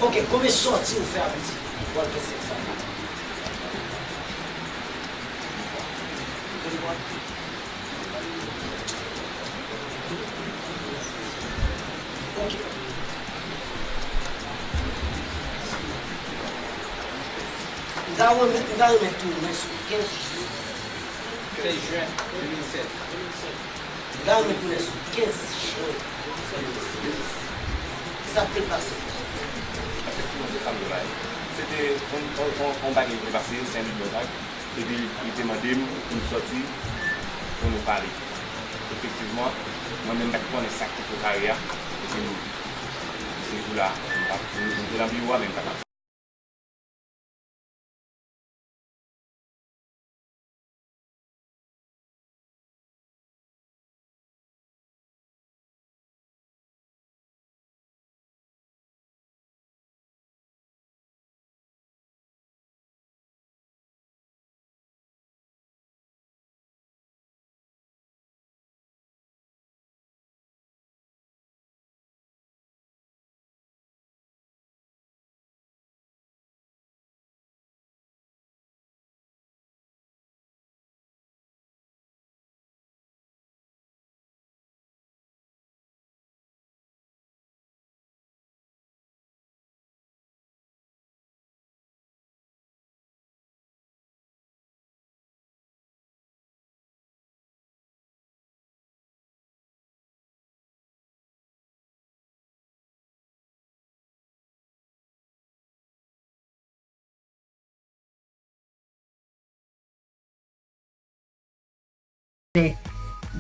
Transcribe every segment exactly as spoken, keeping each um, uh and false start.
Ok, konbyen sòti ou fè a Piti? Pou al fè sèks sa? Ok. M ta renmen, m ta renmen tounen sou kenz jen. Kenz jen de mil sèz. M ta renmen tounen sou kenz jen de mil sèz. Sa k te pase? Efektivman, se sa m di w la. Se te yon, yon, yon, yon bagay ki te pase, se yon lòt bagay. Epi li te mande m pou m sòti, pou nou pale. Efektivman, mwen menm pa t konnen sa k te pwepare a. Epi m, se jou la, m pa t, m te nan biwo a, men m pa t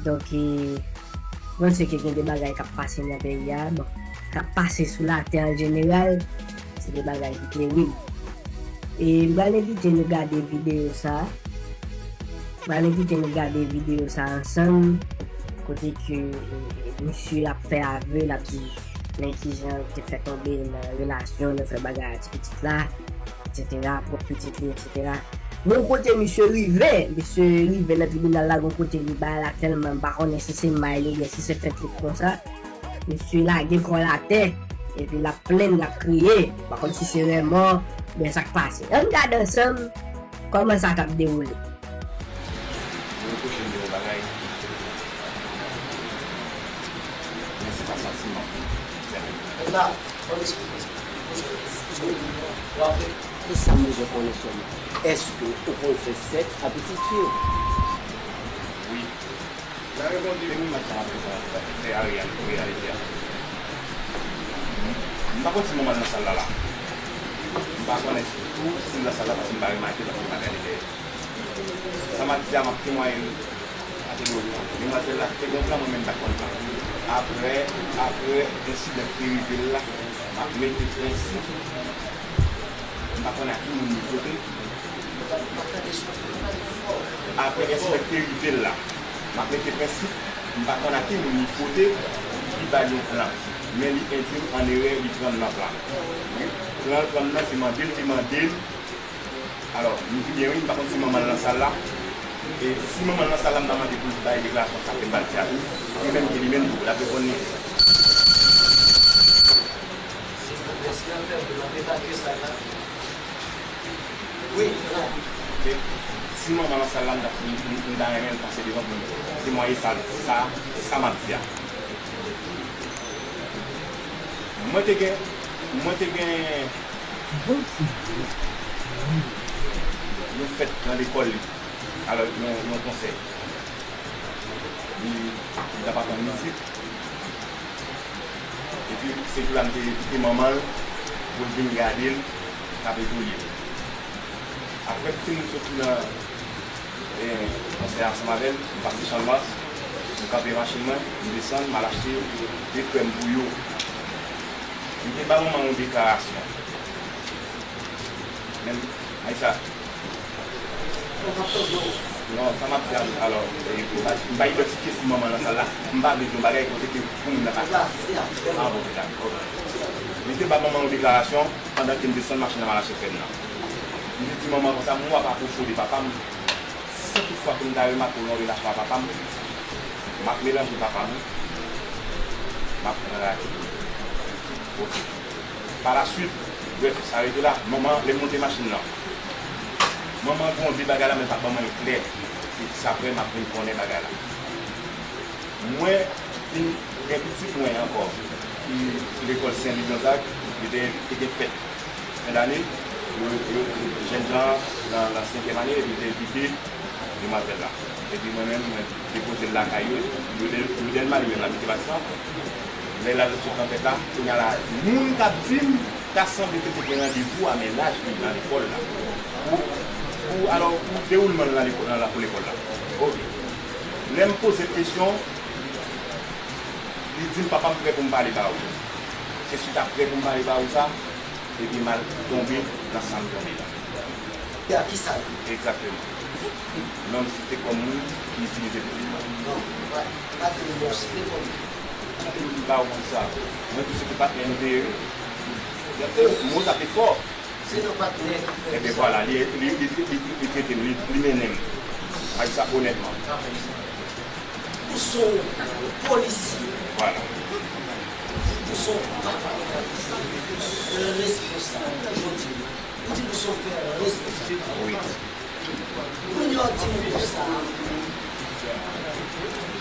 Donk, e, mwen se ke gen de bagay k ap pase nan peyi a, bon, k ap pase sou latè an jeneral, se de bagay ki terib. E m pral envite nou gade videyo sa a. M pral envite nou gade videyo sa a ansanm, kote ke, e, misye ap fè ave, l ap di men kijan l te fè tonbe nan relasyon, nan fè bagay a ti pitit la, etsetera, pwòp pitit li, etsetera. Bon, kote misye rive, misye rive nan tribinal la, gon kote li bay la tèlman, m pa konnen si se may li oubyen si se fèt li konsa. Misye lage kò l atè, epi l ap plenn, l ap kriye. M pa konn si se renmò, oubyen sa k pase. Ann gade ansanm kòman sa t ap dewoule. Yo repwoche m de yon bagay, men se pa santiman. La, w ap eksplike, eksplike. W ap... Se sa m bezwen konnen sèlman. Èske ou konn fè sèks a pitit fi w? Wi. Depi maten an, se Ariel, wi, Ariel. M pa konn si manman l nan sal la la. M pa konnen tou si l nan sal la paske m pa remake, paske m pa gade dèyè. Sa m ap di a, m ap temwaye l kategorik. Demwazèl la te gen plan, mwen menm m pa t konn plan. Apre, apre ensidan ki te rive l la, m ap mete prensip. M pa konnen a ki moun li fote. Apre ensidan ki te rive l la, m ap mete prensip, m pa konn a ki moun li fote, ki ba l yon plan. Men li endui m an erè, li pran m nan plan. Plan l pran m nan, se mande l te mande m. Alò, m di byen wi, m pa konn si manman l nan sal la. E si manman l nan sal la, m ta mande pou l bay deklarasyon sa ke m pral di a tou. Li menm ki li menm tou, l ap reponn li. Silvouplè, si l ap fè m, l ap evalye sa la. Wi, non. Ok. Si manman nan sal la, m ta, m, m, m ta renmen l pase devan pou m temwaye sa, sa, sa m ap di a. Mwen te gen, mwen te gen yon fèt nan lekòl li. Alò, yon, yon konsèy. Li, li t ap aprann mizik. Epi, se jou la m te envite manman l pou l vin gade l, k ap etidye. Apre m fin soti nan, e, konsèy ansanm avè l, m pase Channmas, m kanpe machin mwen, m desann, m al achte de krèm pou yo. M te ba manman yon deklarasyon. Men, Aisa. Non, sa m ap di a, alò, e, m pa, m pa idantifye si manman nan sal la. M pa vle di yon bagay kote ke pou moun nan pa... Ah, bon, dakò. Li te ba manman yon deklarasyon pandan ke m desann machin nan, m al achte krèm nan. Li te di manman konsa, mwen w ap apwoche w de papa m. Si toutfwa ke m ta remake w nan relasyon a papa m, m ap melanje papa m, m ap pran rate. Ok. Pa la swit, Brèf, sa rete la. Manman, lè m monte machin nan, manman gon de bagay la, men pa ban mwen l klè. Se sa apre m ap vin konnen bagay la. Mwen vin gen pitit mwen ankò ki lekòl Sen Lwi Gonzag, li te, te gen fèt fen dane, yo, yo, jèn jan an nan, nan senkyèm ane, epi te envite demwazèl la. Epi mwen menm, mwen depoze l lakay yo, yo de, yo de l mari menm la mete vaksan. Lè l al sot nan fèt la, kounye a la, moun k ap di m, ta sanble ke te gen randevou a mennaj li nan lekòl la. Pou, pou, alò, pou dewoulman l nan lekòl, nan lakou lekòl la. Oke. Lè m poze l kesyon, li di m, "Papa, m prè pou m pale ba ou." Se swit a "prè pou m pale ba ou" sa, epi m al tonbe nan sa m tonbe la. E a kisa l? Egzakteman. Non, m site kòm moun ki itilize pitit mwen. Non, pa, pa di m non, site kòm moun. M pa wè sa. Mwen tou se ki patnè nou te ye wi. Mo sa te fò. Se yon patnè ki fè sa. Ebyen vwala, li, li, li, li, li trete m, li, li mennen m. Bay sa onètman. Ou se yon polisye. Vwala. Ou se yon papa. Responsab. Jodi. Ou di ou se yon pè responsab. Wi. Kounye a w di m konsa,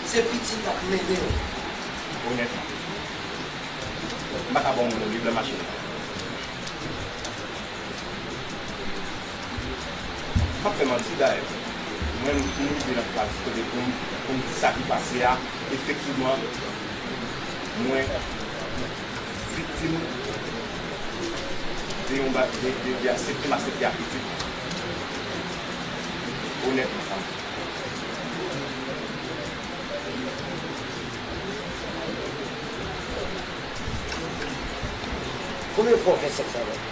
se pitit la k mennen w. Onètman. M pa ka ba w moun li blan machin nan. M p ap fè manti dayè. Mwen, m rive nan faz kote pou m, pou m di sa ki pase a, efektivman, mwen viktim de yon ba-, de, de, de a sèt, m aksepte a pitit. Onètman, sa m di. Konbyen fwa w fè sèks avè l?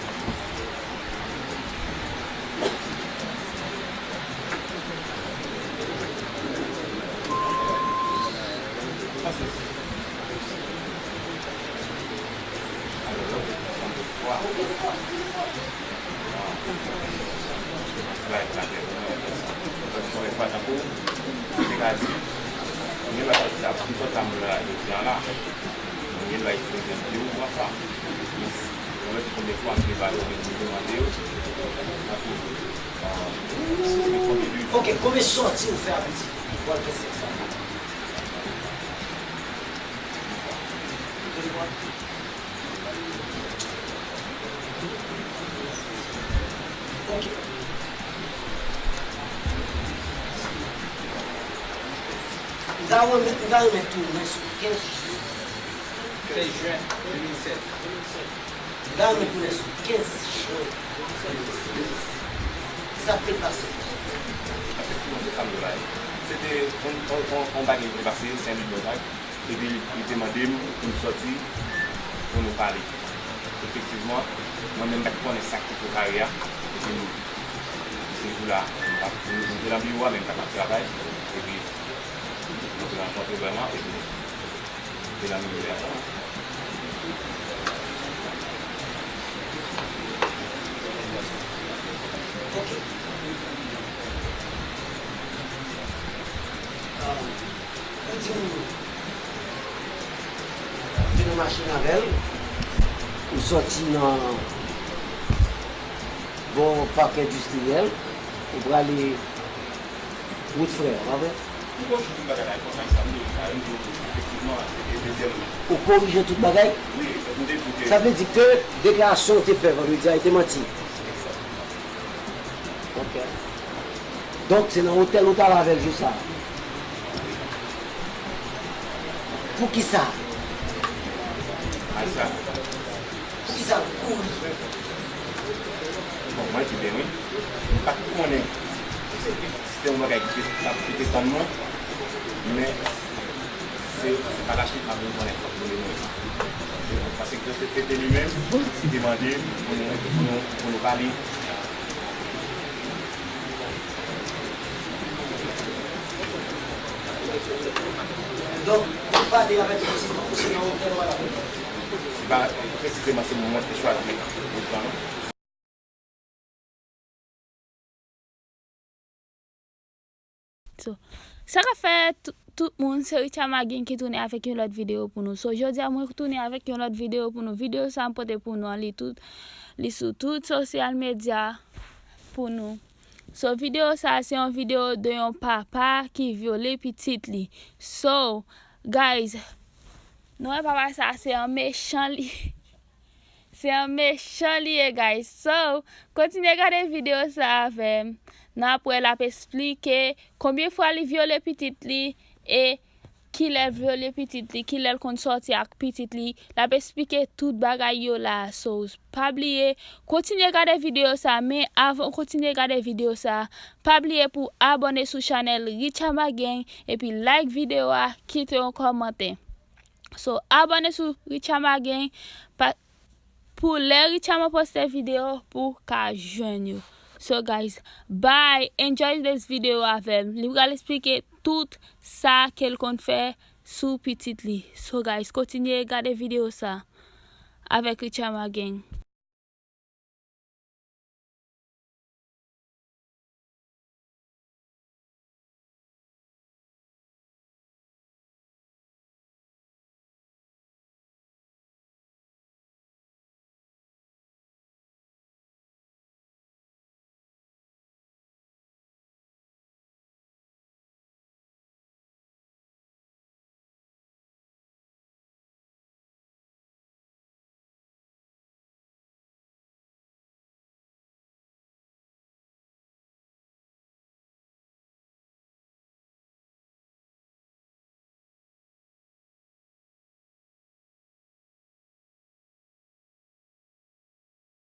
Ok, konbyen sòti ou fè a pitit? Pou al fè sèks sa? De fwa. Ok. M ta renmen, m ta renmen tounen sou kenz jen. Kenz jen de mil sèz. M ta renmen tounen sou kenz jen de mil sèz. Sa k te pase? Efektivman, se sa m te bay. Se te yon, yon, yon, yon bagay ki te pase, Sen Lwi Gonzag. Epi li te mande m pou n sòti pou nou pale. Efektivman, mwen menm m pa t konnen sa k te prepare a. Epi m, se jou la, m pa t, m te nan biwo a, men m pa t ap travay. Epi nou te rankontre vrèman, epi nou te nan milyè a. Ok. Ou di m, ou te nan machin avè l, ou sòti nan bò pak endistriyèl, ou prale wout Frè a, pa vre? Ou korije tout bagay la, konsa, sa m di w, sa m di w, efektivman, se te dezyèm. Ou korije tout bagay? Wi, nou te di ke... Sa vle di ke deklarasyon w te fè vandredi a, e te manti? Egzakteman. Ok. Donk, se nan otèl ou t al avè l jou sa a? Poukisa? Poukisa l kouri? Bon, mwen di byen wi. M pa t konnen si se te yon bagay ki te, ki te tann mwen, men se, se pa lachit m ap vin konnen fòk nou demore sa. Paske se, se te li menm ki te mande pou nou, pou nou, pou nou pale. Donk, ou pale avèk pitit ou, se nan otèl ou al avè l? Se pa presizeman se mwen ki te chwazi pou sa non. So, Sa k ap fèt, tout moun, se Richard Magen ki tounen avèk yon lòt videyo pou nou. So, jodi a, mwen tounen avèk yon lòt videyo pou nou. Videyo sa m pote pou nou an, li tout, li sou tout sosyal medya pou nou. So, videyo sa, se yon videyo de yon papa ki vyole pitit li. So, guys, nou wè papa sa, se yon mechan li. Se yon mechan li ye, guys. So, kontinye gade videyo sa avè m. N ap wè l ap esplike konbyen fwa li vyole pitit li e kilè l vyole pitit li, kilè l konn sòti ak pitit li. L ap esplike tout bagay yo la. So, pa bliye, kontinye gade videyo sa. Men avan w kontinye gade videyo sa, pa bliye pou abòne sou chanèl Richard Magen epi like videyo a, kite yon kòmantè. So, abòne sou Richard Magen pa, pou lè Richard Magen poste videyo pou w ka jwenn yo. So, guys, bye. Enjoy this video avè m. Li pral esplike tout sa ke l konn fè sou pitit li. So, guys, kontinye gade videyo sa avèk Richard Magen.